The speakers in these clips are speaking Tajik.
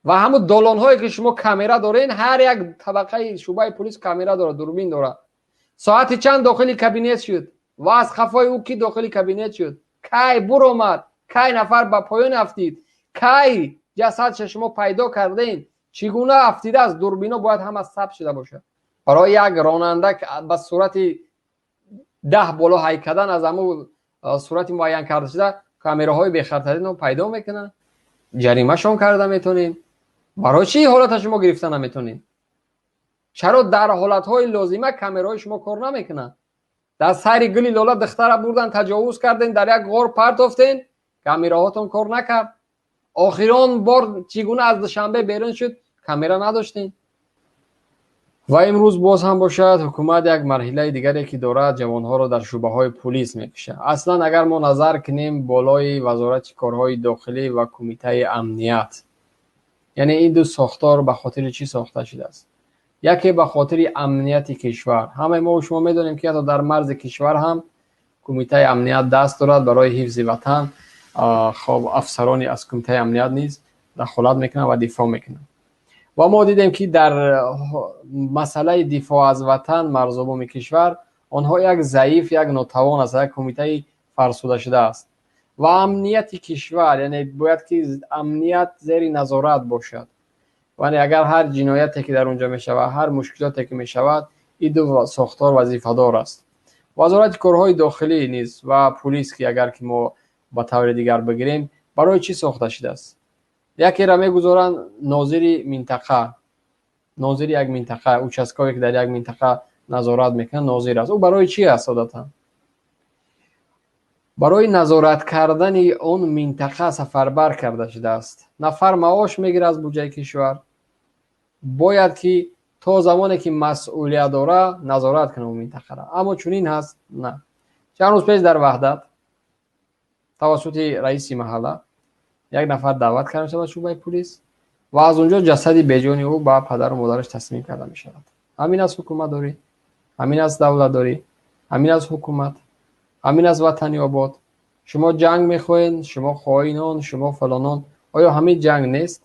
Ва ҳамун долонҳое, ки шумо камера дорен, ҳар як табақаи шӯъбаи полис камера дорад, дурбин дорад. Соати чанд дохили кабинет шуд ва аз қафои ӯ кӣ дохили кабинет шуд, кай буромад, кай нафар ба поён афтид, кай ҷасадша шумо пайдо кардем, чӣ гуна афтидааст, дурбино бояд ҳама сабт шуда бошад. Барои як ронанда ба сурати 10 боло ҳай кардан аз ҳамун сурати муайян карда шуда, камераҳои бехатарино пайдо мекунанд, ҷаримашон карда метонем. Барои чӣ ҳолата шумо гирифта наметонед? Чаро дар ҳолатҳои лозима камераҳои шумо кор намекунанд? Дар сайри Гули Лола духтара бурдан, таҷовуз карден, дар як ғор партофтен, камераҳотон кор накард. Охирон бор чӣ гуна аз Душанбе берун шуд, камера надоштем. Ва имрӯз боз ҳам бошад, ҳукумат як марҳилаи дигаре, ки дорад, ҷавонҳоро дар шӯъбаҳои пулис мекушад. Аслан, агар мо назар кунем болои Вазорати корҳои дохилӣ ва Кумитаи амният, яъне ин ду сохтор ба хотири чӣ сохта шудааст? Яке ба хотири амнияти кишвар. Ҳамаи мо шумо медонем, ки ҳатто дар марзи кишвар ҳам Кумитаи амният даст дорад барои ҳифзи ватан. Хоб, афсарони аз Кумитаи амният низ дахолат мекунанд ва дифоъ мекунанд. Ва мо дидем, ки дар масъалаи дифоъ аз ватан, марзубуми кишвар, онҳо як заиф, як нотавон аст, як кумитаи фарсуда шудааст. Ва амнияти кишвар, яъне бояд ки амният зери назорат бошад. Вале агар ҳар ҷинояте, ки дар он ҷо мешавад, ҳар мушкилоте, ки мешавад, ин ду сохтор вазифадор аст. Вазорати корҳои дохилӣ низ ва пулис, ки агар ки мо ба таври дигар бигирем, барои чӣ сохта шудааст? Якеро мегузоранд нозири минтақа, нозири як минтақа, участковое, ки дар як минтақа назорат мекунад, нозир аст. Ӯ барои чӣ аст? Одатан барои назорат кардани он минтақа сафарбар карда шудааст. Нафар маош мегирад аз буҷаи кишвар, бояд ки то замоне ки масъулият дора, назорат кунад он минтақаро. Аммо чунин ҳаст? На. Чанд рӯз пеш дар Ваҳдат тавассути раиси маҳалла як нафар даъват карда мешавад шӯъбаи пулис ва аз он ҷо ҷасади беҷони ӯ ба падару модараш таслим карда мешавад. Ҳамин аст ҳукуматдорӣ, ҳамин аст давлатдорӣ, ҳамин аст ҳукумат, ҳамин аст ватани обод. Шумо ҷанг мехоҳед, шумо хоинон, шумо фалонон. Оё ҳамин ҷанг нест?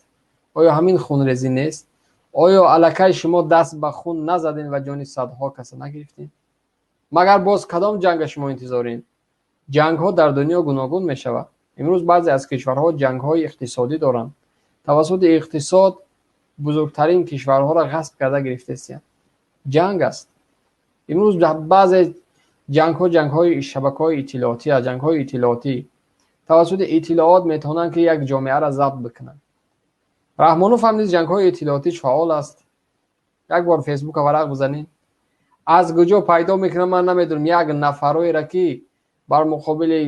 Оё ҳамин хунрезӣ нест? Оё аллакай шумо даст ба хун назадем ва ҷони садҳо каса нагирифтем? Магар боз кадом ҷанга шумо интизорем? Ҷангҳо дар дунё гуногун мешавад. Имрӯз баъзе аз кишварҳо ҷангҳои иқтисодӣ доранд. Тавассути иқтисод бузургтарин кишварҳоро ғасб карда гирифтаистиянд, ҷанг аст. Имрӯз баъзе ҷангҳо ҷангҳои шабакаҳои иттилоотӣ аст, ҷангҳои иттилоотӣ. Тавассути иттилоот метавонанд, ки як ҷомеаро забт бикунанд. Раҳмонов ҳам низ ҷангҳои иттилоотиш фаъол аст. Як бор Фейсбука варақ бизанед, аз куҷо пайдо мекунам, ман намедонам, як нафароеро, ки бар муқобили,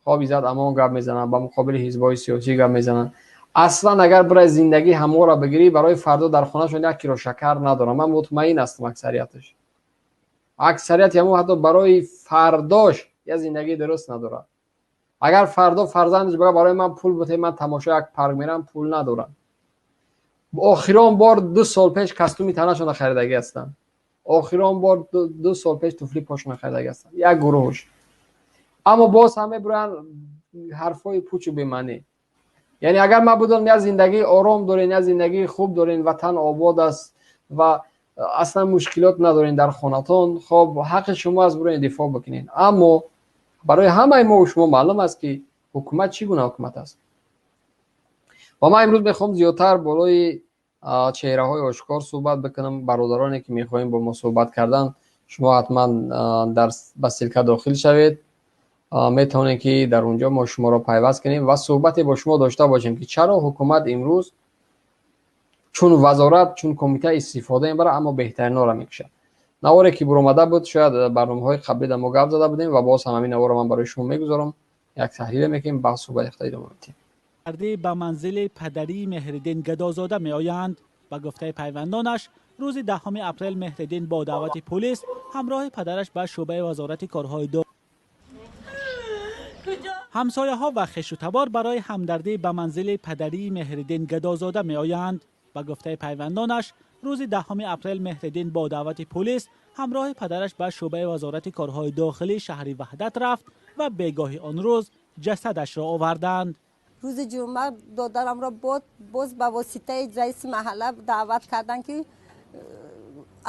хоб, иззат амон гап мезананд, ба муқобили ҳизбҳои сиёсӣ гап мезананд. Аслан, агар барои зиндагӣ ҳаморо бигирӣ, барои фардо дар хонашон як кило шакар надорам, ман мутмаин ҳастам. Аксарияташ, аксарияти ҳамо ҳатто барои фардош як зиндагии дуруст надорад. Агар фардо фарзандаш бигӯяд: «Барои ман пул бутед, ман тамошо як парк мерам», пул надорам. Охирон бор 2 сол пеш костюми танашонро харидагӣ ҳастанд, охирон бор 2 сол пеш туфли пошонро харидагӣ ҳастанд, як гурӯҳш. Аммо боз ҳам мебуранд ҳарфҳои пучу бемаънӣ. Яъне агар ман будам, як зиндагии ором дорен, як зиндагии хуб дорен, ватан обод аст ва аслан мушкилот надорен дар хонатон, хоб, ҳаққи шумо аст, бурен, дифоъ бикунед. Аммо барои ҳамаи мо шумо маълум аст, ки ҳукумат чӣ гуна ҳукумат аст. Ва ман имрӯз мехоҳам зиёдтар болои чеҳраҳои ошкор суҳбат бикунам. Бародароне, ки мехоҳем бо мо суҳбат кардан, шумо ҳатман дар ба ссылка дохил шавед, метавонем, ки дар он ҷо мо шуморо пайваст кунем ва суҳбате бо шумо дошта бошем, ки чаро ҳукумат имрӯз чун вазорат, чун кумита истифода мебарад, аммо беҳтаринҳоро мекушад. Наворе, ки буромада буд, шояд барномаҳои қаблӣ дар мо гап зада будем ва боз ҳам ҳамин наворро ман барои шумо мегузорам, як таҳлиле мекунем, баҳс суҳбати худро идома медиҳем. Ба манзили падарии Меҳриддин Гадозода меоянд. Ба гуфтаи пайвандонаш, рӯзи 10 апрел Меҳриддин бо даъвати пулис ҳамроҳи падараш ба шӯъбаи Вазорати корҳои ҳамсояҳо ва хешутабор барои ҳамдардӣ ба манзили падарии Меҳриддин Гадозода меоянд. Ба гуфтаи пайвандонаш, рӯзи 10 апрел Меҳриддин бо даъвати пулис ҳамроҳи падараш ба шӯъбаи Вазорати корҳои дохилии шаҳри Ваҳдат рафт ва бегоҳи он рӯз ҷасадашро оварданд. Рӯзи ҷумъа додарамро боз ба воситаи раиси маҳалла даъват карданд, ки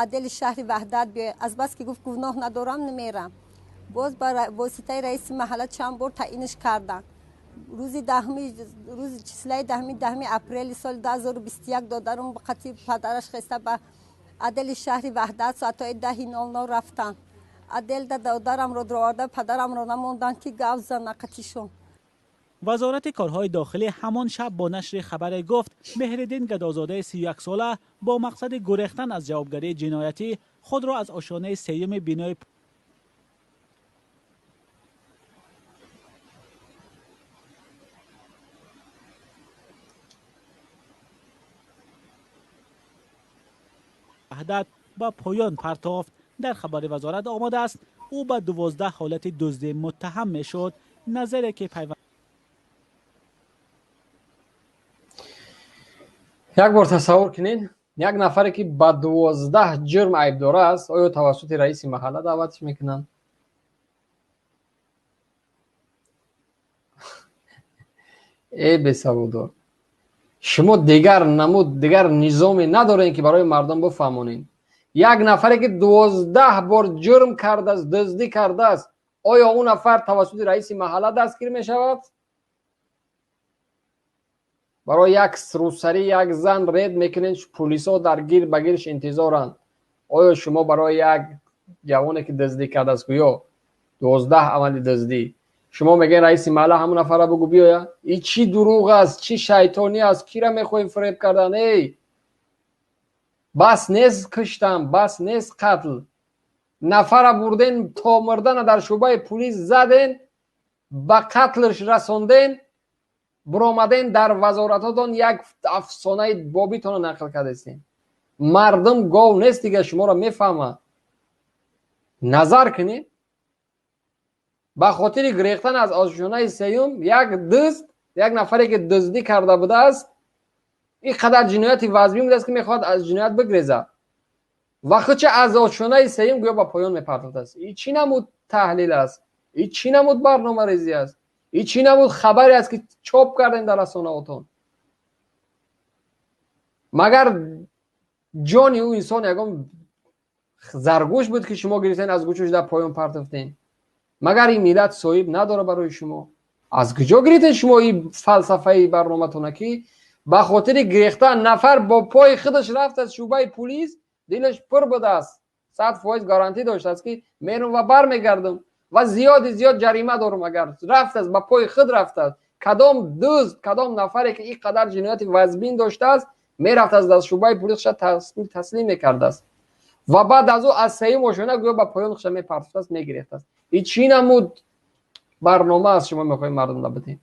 отдели шаҳри Ваҳдат биёяд. Азбаски гуфт гуноҳ надорам, намерам. Боз ба воситаи раиси маҳалла чанд бор таъинш карданд. Рӯзи даҳми, рӯзи числаи 10 апрели соли 2021 додарам ба қатъи падараш хеста ба отдели шаҳри Ваҳдат соатҳои 10:00 рафтанд. Отделда додарамро дароварда, падарамро намонданд, ки гав зана қатишон. Вазорати корҳои дохилӣ ҳамон шаб бо нашри хабаре гуфт Меҳриддин Гадозодаи 31 сола бо мақсади гурехтан аз ҷавобгарии ҷиноятӣ худро аз ошёнаи сеюми бинои Ваҳдат ба поён партофт. Дар хабари вазорат омадааст, ӯ ба 12 ҳолати дуздӣ муттаҳам мешуд. Назаре ки пайванд Як бор тасаввур кунед, як нафаре ки ба 12 ҷурм айбдор аст, оё тавассути раиси маҳалла даъватш мекунанд? Э бесаводор, шумо дигар намуд, дигар низоме надоред, ки барои мардум бифаҳмонед. Як нафаре ки 12 бор ҷурм кардааст, дуздӣ кардааст, оё ӯ нафар тавассути раиси маҳалла дастгир мешавад? Барои як рӯсарӣ як зан ред мекунед, пулисҳо дар гир ба гирш интизоранд. Оё шумо барои як ҷавоне ки дуздӣ кардааст, гӯё 12 амали дуздӣ, шумо мегӯед раиси маҳалла ҳамон нафарро бугӯ биёя? И чӣ дурӯғ аст, чӣ шайтонӣ аст, кира мехоҳем фиреб кардан? Эй, бас нест куштан, бас нест қатл. Нафара бурден то мурдана дар шӯъбаи пулис заден, ба қатлш расонден, буромаден дар вазоратҳотон як афсонаи бобитонро нақл кардастем. Мардум гов нест дига, шуморо мефаҳмад. Назар кунед, ба хотири гирехтан аз ошёнаи сеюм як дузд, як нафаре ки дуздӣ карда будааст, ин қадар ҷинояти вазмин будааст, ки мехоҳад аз ҷиноят бигрезад ва худча аз ошёнаи сеюм гӯё ба поён мепартофтааст. И чӣ намуд таҳлил аст? И чӣ намуд барномарезӣ аст? И чӣ намуд хабаре аст, ки чоп кардем дар расонаотон? Магар ҷони ӯ инсон ягон заргӯш буд, ки шумо гирифтен аз гӯшаш дар поён партофтен? Магар ин миллат соҳиб надора барои шумо? Аз куҷо гирифтен шумо ин фалсафаи барноматона, ки ба хотири гирехтан нафар бо пои худаш рафт аз шӯъбаи пулис, дилаш пур будааст, 100% гарантӣ доштааст, ки мерам ва бармегардам ва зиёди зиёд ҷарима дорам. Агар рафтааст, ба пои худ рафтааст. Кадом дузд, кадом нафаре ки ин қадар ҷинояти вазмин доштааст, мерафтааст дар шӯъбаи пулис, ша таслим мекардааст ва баъд аз ӯ аз сеюм ошёна гӯё ба поён хуша мепартофтааст, мегирехтааст. И чӣ намуд барнома аст шумо мехоҳед мардумро бидиҳед?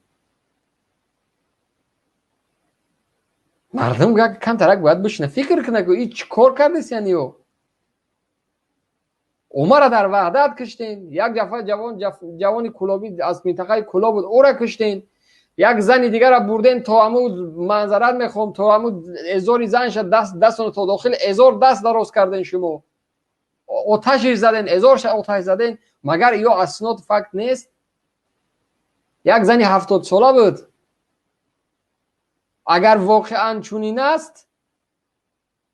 Мардум як камтарак бояд бишина, фикр кунад, ки и чӣ кор кардест. Яъне ё Умара дар Ваҳдат киштен, як ҷафа ҷавони кулобӣ аз минтақаи Кулоб буд, ӯра киштен, як зани дигарро бурден то ҳаму манзарат мехоҳам, то ҳаму эзори занша дастона то дохили эзор даст дароз карден, шумо оташиш заден, эзорша оташ заден. Магар ё аснод факт нест? Як зани 70сола буд. Агар воқеан чунин аст,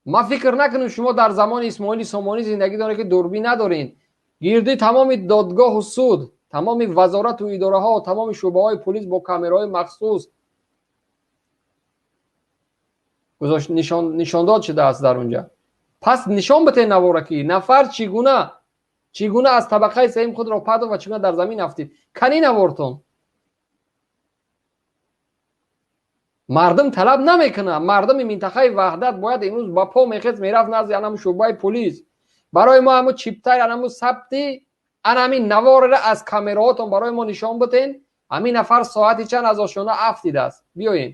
ман фикр накунам шумо дар замони Исмоили Сомонӣ зиндагӣ доред, ки дурбин надоред. Гирди тамоми додгоҳу суд, тамоми вазорату идораҳо, тамоми шӯъбаҳои пулис бо камераҳои махсус нишондод шудааст дар унҷа. Пас нишон битед навора, ки нафар чӣ гуна аз табақаи сеюм худро партофт ва чӣ гуна дар замин афтид. Кани навортон? Мардум талаб намекунад. Мардуми минтақаи Ваҳдат бояд имрӯз ба по мехест, мерафт назди анаму шӯъбаи пулис. Барои мо ҳаму чиптаи анаму сабти анами наворро аз камераҳотон барои мо нишон битен. Ҳамин нафар соати чанд аз ошёна афтидааст, биёен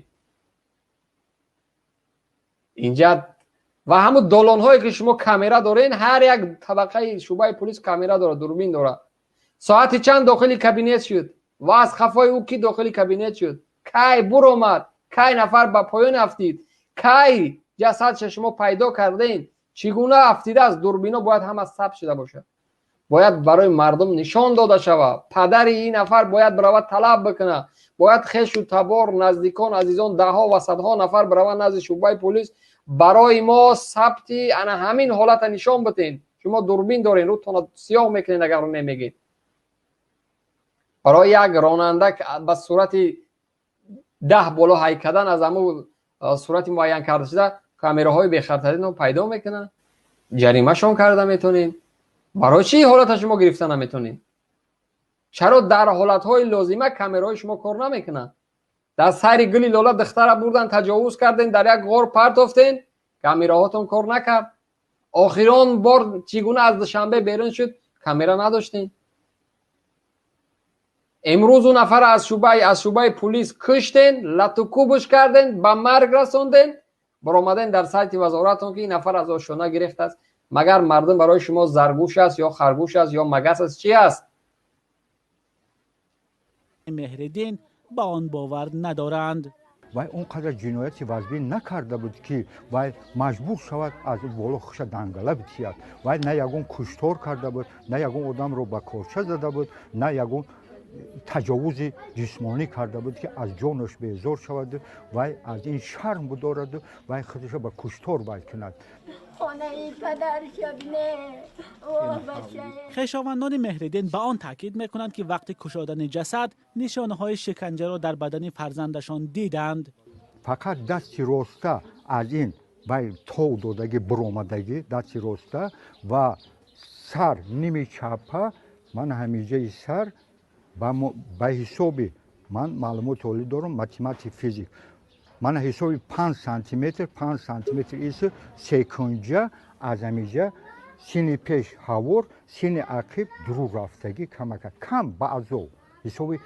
инҷа. Ва ҳамун долонҳое ки шумо камера дорен, ҳар як табақаи шӯъбаи пулис камера дорад, дурбин дорад. Соати чанд дохили кабинет шуд ва аз хафои ӯ ки дохили кабинет шуд, кай буромад, кай нафар ба поён афтид, кай ҷасадша шумо пайдо кардем, чӣ гуна афтидааст, дурбино бояд ҳама сабт шуда бошад. Бояд барои мардум нишон дода шавад. Падари ин нафар бояд биравад талаб бикунад. Бояд хешу табор, наздикон, азизон, даҳҳо ва садҳо нафар бираванд назди шӯъбаи полис, барои мо сабти ана ҳамин ҳолата нишон битен. Шумо дурбин дорен, рӯтонро сиёҳ мекунед, агар намегед. Барои як ронанда ба сурати 10 боло ҳай кардан аз ҳамун сурати муайян карда шуда камераҳои бехатариро пайдо мекунанд, ҷаримашон карда метавонед. Барои чӣ ҳолата шумо гирифта наметавонед? Чаро дар ҳолатҳои лозима камераҳои шумо кор намекунанд? Дар сайри гули лола духтара бурдан, таҷовуз карден, дар як ғор партофтен, камераҳотон кор накард. Охирон бор чӣ гуна аз Душанбе берун шуд, камера надоштем. Имрӯз ӯ нафар аз шӯъбаи полис куштен, латукӯбш карден, ба марг расонден, баромаден дар сайти вазоратон ки ин нафар аз ошёна гирифтааст. Магар мардум барои шумо заргӯш аст ё харгӯш аст ё магас аст, чӣ аст? Меҳриддин ба он бовар надоранд. Вай он қадар ҷинояти вазбин накарда буд, ки вай маҷбур шавад аз боло хуша дангала битиҳад. Вай на ягон куштор карда буд, на ягон одамро ба корча зада буд, на ягон таҷовузи ҷисмонӣ карда буд, ки аз ҷонаш безор шавад. Вай аз ин шарм будораду вай худашро ба куштор вай кунад. Хешовандони Меҳриддин ба он таъкид мекунанд, ки вақти кушодани ҷасад нишонаҳои шиканҷаро дар бадани фарзандашон диданд. Фақат дасти роста аз ин вай тов додагӣ, буромадагӣ дасти роста ва сар ними чапа, ман ҳамиҷаи сар ба ҳисоби ман маълумоти олӣ дорам, математик, физик, ман ҳисоби 5 сантиметр, 5 сантиметр ис секунҷа аз ҳамиҷа сини пеш ҳавор, сини ақиб дуру рафтагӣ, камака кам ба азоб ҳисоби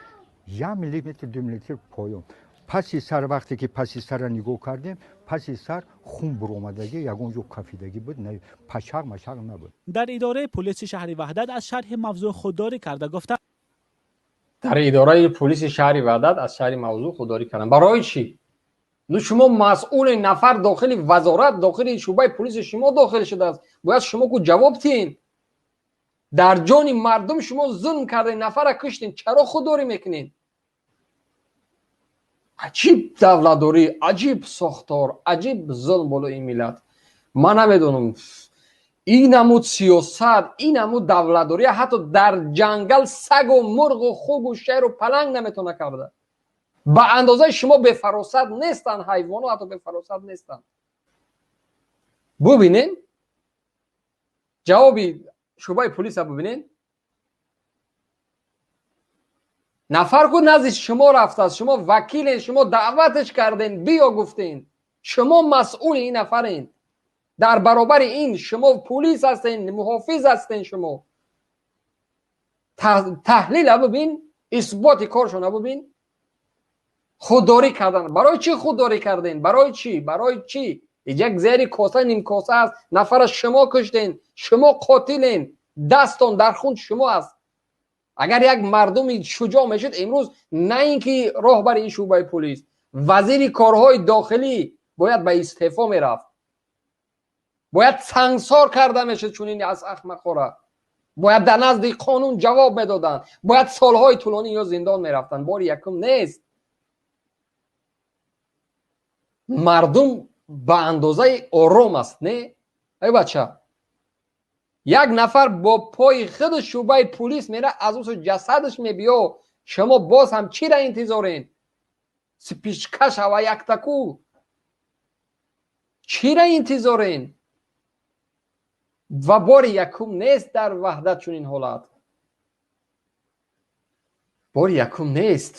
1 миллиметр, 2 миллиметр поён. Паси сар вақте ки паси сарра нигоҳ кардем, паси сар хун буромадагӣ, ягон ҷо кафидагӣ буд, пачақ мачақ набуд. Дар идораи полиси шаҳри Ваҳдат аз шарҳи мавзӯъ худдорӣ карда гуфта, дар идораи полиси шаҳри Ваҳдат аз шарҳи мавзӯъ худдорӣ карданд. Барои чӣ? Ну шумо масъули нафар дохили вазорат, дохили шӯъбаи полиси шумо дохил шудааст. Бояд шумо ку ҷавоб диҳед. Дар ҷони мардум шумо зулм кардед, нафарро куштед, чаро худдорӣ мекунед? Аҷиб давлатдорӣ, аҷиб сохтор, аҷиб зулм болои ин миллат. Ман намедонам, ин намуд сиёсат, ин намуд давлатдорӣ ҳатто дар ҷангал сагу мурғу хугу шеру паланг наметавона карда. Ба андозаи шумо бефаросат нестанд, ҳайвонҳо ҳатто бефаросат нестанд. Бубинед ҷавоби шӯъбаи полиса, бубинед. Нафар ку назди шумо рафтааст, шумо вакилен, шумо даъватш карден, биё гуфтен, шумо масъули ин нафарен. Дар баробари ин шумо полис ҳастен, муҳофиз ҳастен. Шумо таҳлила бубин, исботи коршона бубин. Худдорӣ кардан. Барои чӣ худдорӣ карден? Барои чӣ? Барои чӣ? Як зери коса нимкоса аст, нафара шумо куштен, шумо қотилен, дастон дар хун шумо аст. Агар як мардуми шуҷоъ мешуд, имрӯз на ин ки роҳбари ин шӯъбаи полис, вазири корҳои дохилӣ бояд ба истеъфо мерафт. Бояд сангсор карда мешуд чунин аз ахмақора. Бояд дар назди қонун ҷавоб медоданд. Бояд солҳои тӯлонӣ ё зиндон мерафтанд. Бори якум нест. Мардум ба андозаи ором аст, не? Эй бача, як нафар бо пои худ шӯъбаи полис мера, аз ӯ ҷасадаш мебиё, шумо боз ҳам чиро интизорен? Спичка шава яктаку. Чиро интизорен? Ва бори якум нест дар Ваҳдат чунин ҳолат. Бори якум нест.